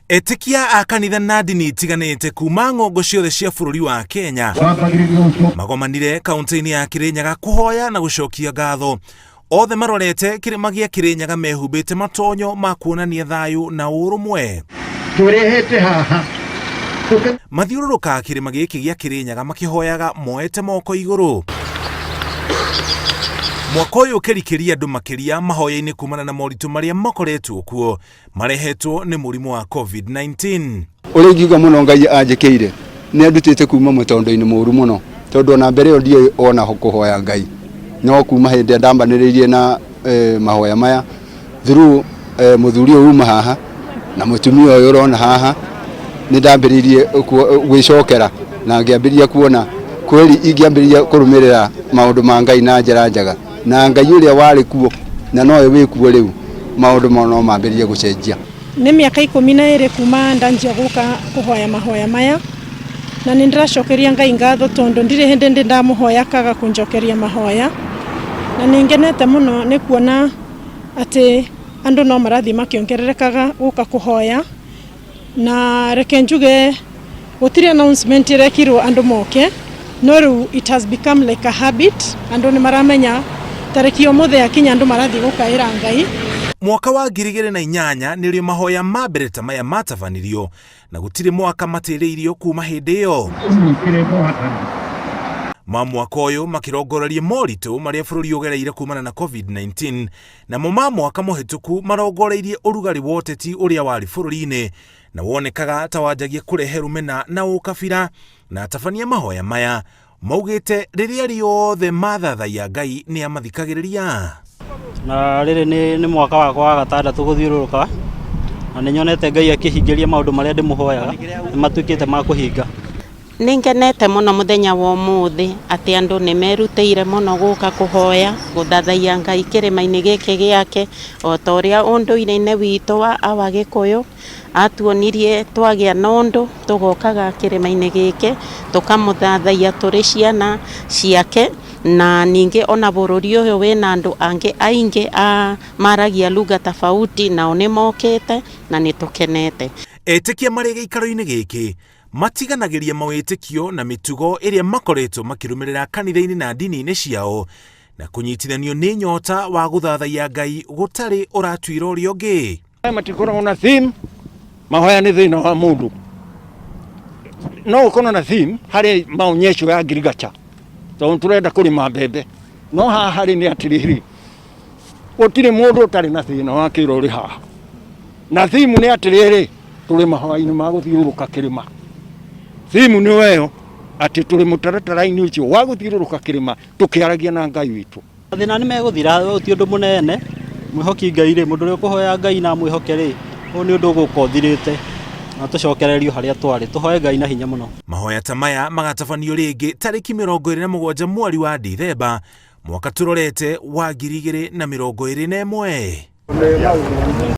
Etĩkia a kanitha na ndini itiganĩte kuma ng'ongo ciothe cia bũrũri wa Kenya magomanire kaunti-inĩ ya Kirinyaga kũhoya na gũcokia ngatho. Othe marorete kĩrĩma gĩa Kirinyaga mehumbĩte matonyo ma kuonania thayũ na ũrũmwe. Tũrehete haha. Mathiũrũrũkaga kĩrĩma gĩkĩ gĩa Kirinyaga makĩhoyaga moete moko igũrũ. Mwaka ũyũ ũkĩrikĩria andũ makĩria mahoya-inĩ kumana na moritũ marĩa makoretwo kuo marehetwo nĩ mũrimũ wa COVID-19. Ũrĩa ingiuga mũno Ngai anjĩkĩire nĩ andutĩte kuma mũtondo-inĩ mũru mũno, tondũ ona mbere ĩyo ndiũĩ ona kũhoya Ngai, no kuma hĩndĩ ĩrĩa ndambanĩrĩirie na mahoya maya through mũthuri ũyũ uma haha na mũtumia ũyũ ũrona haha, nĩ ndambĩrĩirie gwĩcokera na ngĩambĩrĩria kuona kweli ingĩambĩrĩria kũrũmĩrĩra maũndũ ma Ngai na njĩra njega, na Ngai ũrĩa warĩ kuo na nowe wĩ kuo rĩu, maũndũ no mambĩrĩrie gũcenjia. Nĩ mĩaka 12 kuma ndanjia gũka kũhoya mahoya maya, na nĩ ndĩracokeria Ngai ngatho tondũ ndirĩ hĩndĩ ndĩ ndamũhoya kaga kũnjokeria mahoya, na nĩ ngenete mũno nĩ kuona atĩ andũ no marathiĩ makĩongererekaga gũka kũhoya. Na reke njuge gũtirĩ announcement ĩrekirwo andũ moke, no rĩu it has become like a habit, andũ nĩ maramenya tarĩki ũmũthĩ yakinya andũ marathiĩ gũkaĩra Ngai. Mwaka wa 2008 nĩrĩo mahoya ma mbere ta maya matabanirio, na gũtirĩ mwaka matĩrĩirio kuma hĩndĩ ĩyo. Ma mwaka ũyũ makĩrongoreria moritũ marĩa bũrũri ũgereire kumana na COVID-19, namo ma mwaka mũhĩtũku marongoreirie ũrugarĩ wa ũteti ũrĩa warĩ bũrũri-inĩ na wonekaga ta wanjagia kũrehe rũmena na ũkabira. Na atabania mahoya maya maugĩte rĩrĩa rĩothe mathathaiya Ngai nĩ amathikagĩrĩria. Na rĩrĩ nĩ mwaka wakwa wa gatandatũ gũthiũrũrũka, na nĩ nyonete Ngai akĩhingĩria maũndũ marĩa ndĩmũhoyaga nĩ matuĩkĩte ma kũhinga. Nĩ ngenete mũno mũthenya wa ũmũthĩ atĩ andũ nĩ merutĩire mũno gũka kũhoya gũthathaiya Ngai kĩrĩma-inĩ gĩkĩ gĩake, o ta ũrĩa ũndũire-inĩ witũ wa awa Gĩkũyũ atuonirie twagĩa na ũndũ tũgokaga kĩrĩma-inĩ gĩkĩ tũkamũthathaiya tũrĩ ciana ciake. Na ningĩ ona bũrũri ũyũ wĩna andũ angĩ aingĩ a maragia lugha tofauti, nao nĩ mokĩte na nĩ tũkenete. Etĩkia marĩ gĩikaro-inĩ gĩkĩ matiganagĩria mawĩtĩkio na mĩtugo ĩrĩa makoretwo makĩrũmĩrĩra kanitha-inĩ na ndini-inĩ ciao, na kũnyitithanio nĩ nyota wa gũthathaiya Ngai gũtarĩ ũratuĩra ũrĩa ũngĩ. Matikoragwo na theme, mahoya nĩ thĩna wa mũndũ. No ũkorwo na theme harĩ maonyesho ya ngirigacha, tondũ tũrenda kũrĩma mbembe, no haha rĩ nĩ atĩrĩrĩ, gũtirĩ mũndũ ũtarĩ na thĩna wa kĩro ũrĩ haha. Na theme nĩ atĩrĩrĩ, tũrĩ mahoya-inĩ ma gũthiũrũrũka kĩrĩma. Theme nĩ weyo atĩ tũrĩ mũtaratara-inĩ ũcio wa gũthiũrũrũka kĩrĩma tũkĩaragia na Ngai witũ. Mathĩna nĩ megũthira, ũyũ ti ũndũ mũnene, mwĩhoki Ngai rĩ, mũndũ ũrĩa ũkũhoya Ngai na amwĩhoke rĩ, ũyũ nĩ ũndũ ũgũka ũthirĩte na tũcokererio harĩa twarĩ, tũhoe Ngai na hinya mũno. Mahoya ta maya magatabanio rĩngĩ tarĩki 27 mweri wa Dithemba mwaka tũrorete wa 2021.